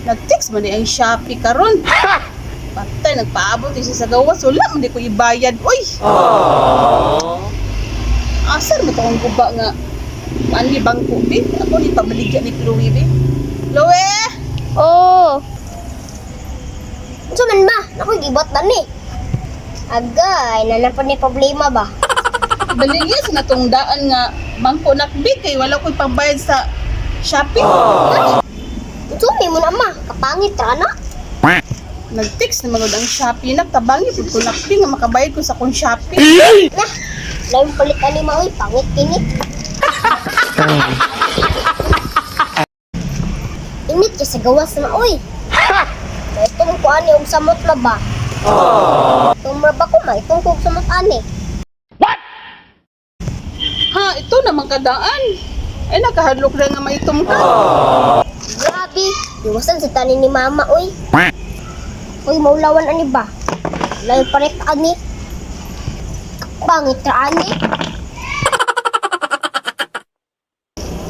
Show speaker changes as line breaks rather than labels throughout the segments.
Nag-text man ni ang Shopee karon. Patay, nagpaabot siya sa gawas. Wala man di ko ibayad. Uy! Asar mo tong guba nga ani bangko bi? Ako ni pabaligya ni Chloe bi. Chloe!
Oh. Unsa man ba? Naku, gibot na ni. Agay, nanapod ni problema ba?
Baligya sa natong daan nga bangko nakbi kay wala ko'y pambayad sa Shopee.
Unsa may mo na ma? Kapangit ra na.
Nag-text naman gud ang Shopee, nagtabangi pud ko nakbi nga makabayad ko sa akong Shopee.
Nah, lain palit ani ma oy, pangit kini. Init kay sa gawas na oy. Maitong ko ani og samot na ba? Tumra ba ko maitong ko og samot ani?
Ha, ito naman kadaan. Ay nakahadlok na nga maitom ka.
Grabe, iwasan sa tani ni mama oy. Uy, maulawan ani ba? Lain palit ani. Pangit ra ani.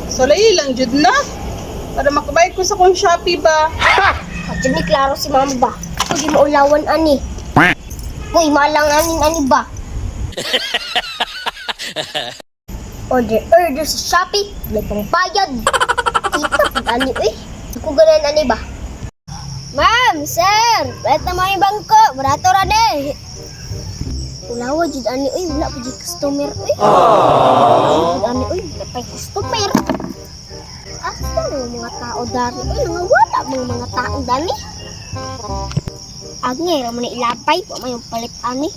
So lahi lang jud na. Para makabayad ko sa akong Shopee ba.
Kadto ni klaro si mama ba? Uy, maulawan ani. Uy, maalanganin ani ba? Order, order sa Shopee, may pang bayad. Kita pag ani, uy. Ako ganan ani ba? Ma'am, sir, bayad na mga bangko, barato ra ni. Ulawa jud ani uy, wala pa jud customer uy. Wala jud ani uy, wala pa customer. Asa ang mga tao dari uy, nangawala mga tao dani. Agni, ra man ni ilapay, wa may palit ani.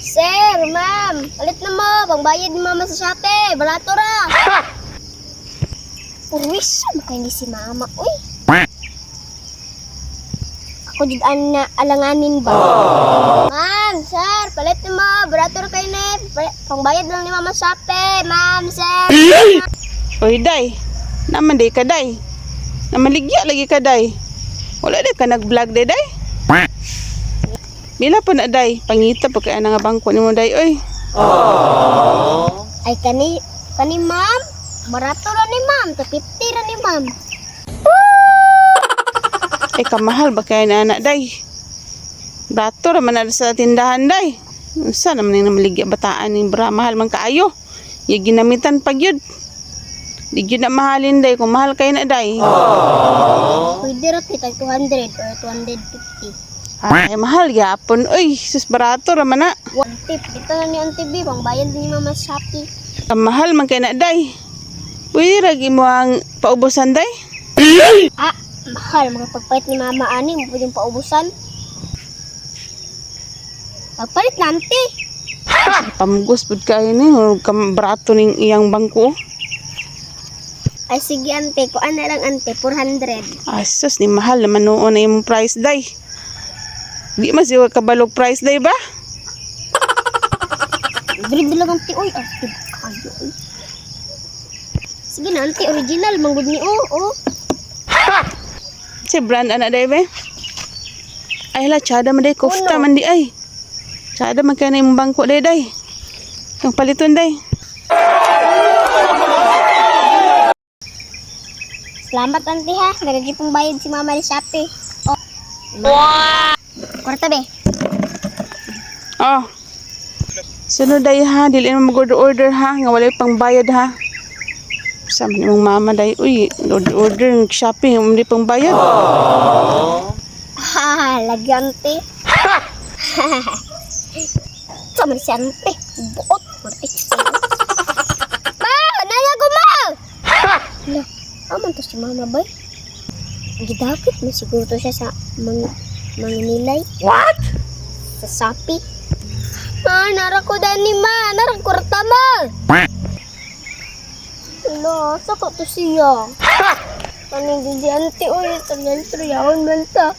Sir, ma'am, palit na mo, pangbayad ni mama sa Shopee, barato ra. Purwisyo mo kay ni si mama, uy. Ako jud an na alanganin ba? Ma'am, sir, palit na mo, barato ra kay ni. Pangbayad lang ni mama sa Shopee, ma'am, sir.
Oy day, naman day ka day. Namaligya lagi ka day. Wala day ka nag-vlog day day. Mila po na day, pangita pa kay ana nga bangko nimo day oy.
Ay kani kani ma'am, barato ra ni ma'am, to 50 ra ni ma'am.
Ay kamahal ba kay na ana day. Brato ra man na sa tindahan day. Unsa naman ning namaligya bataan ning bra mahal man kaayo. Ya ginamitan pag yun. Di gyud na mahalin day kung mahal kay na day.
Pwede ra kita 200 or 250.
Ay mahal gyapon oy, sus barato ra man na.
One tip, dito na ni Auntie B, pangbayad ni Mama sa Shopee.
Kamahal man kay na day. Pwede ra mo ang paubusan day.
Ah, mahal mga pagpalit ni Mama ani, mo pwedeng paubusan. Pagpalit na, auntie.
Pamugos pud kayo ni kam barato ning iyang bangko.
Ay sige auntie, kuan na lang auntie, 400.
Asus ni mahal naman noon na imong price day. Di man siya kabalog price day ba?
Grade lang auntie, oy, auntie, kayo oy. Sige na auntie, original, manggod ni oh, oh.
Si brand ana day be. Ay la tsada man day kofta man di ay. Tsada man kay na imong bangko day day. Kang paliton day.
Salamat auntie ha, nagagi pong bayad si Mama ni Shopee. Oh. Wow! Kwarta be.
Oh. Sunod day ha, dili na mag order ha, nga walay pang bayad ha. Sa man imong mama day, uy, order order shopping, hindi pang bayad.
Ha, lagi auntie. Sama si auntie. Buot. Auntie. Ma! Nana ko ma! Ala, aman to si mama bay. Gidapit mo siguro to siya sa manginilay. What? Sa sapi. Ma, nara ko dani ma. Nara ko rata ma. Ala, saka to siya. Kaning di auntie uy, tagal triyahon man ta.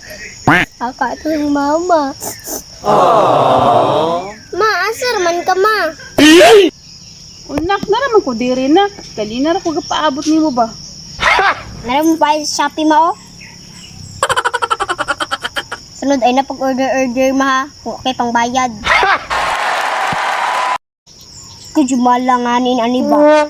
Kaka to yung mama. Ma, asar man ka ma.
Unak na raman ko diri na. Kalina ra ko gapaabot nimo ba?
Meron mo pa sa Shopee ma oh. Sunod ay na pag-order-order ma ha. Kung okay pang bayad. Kujumala nga nin ani ba?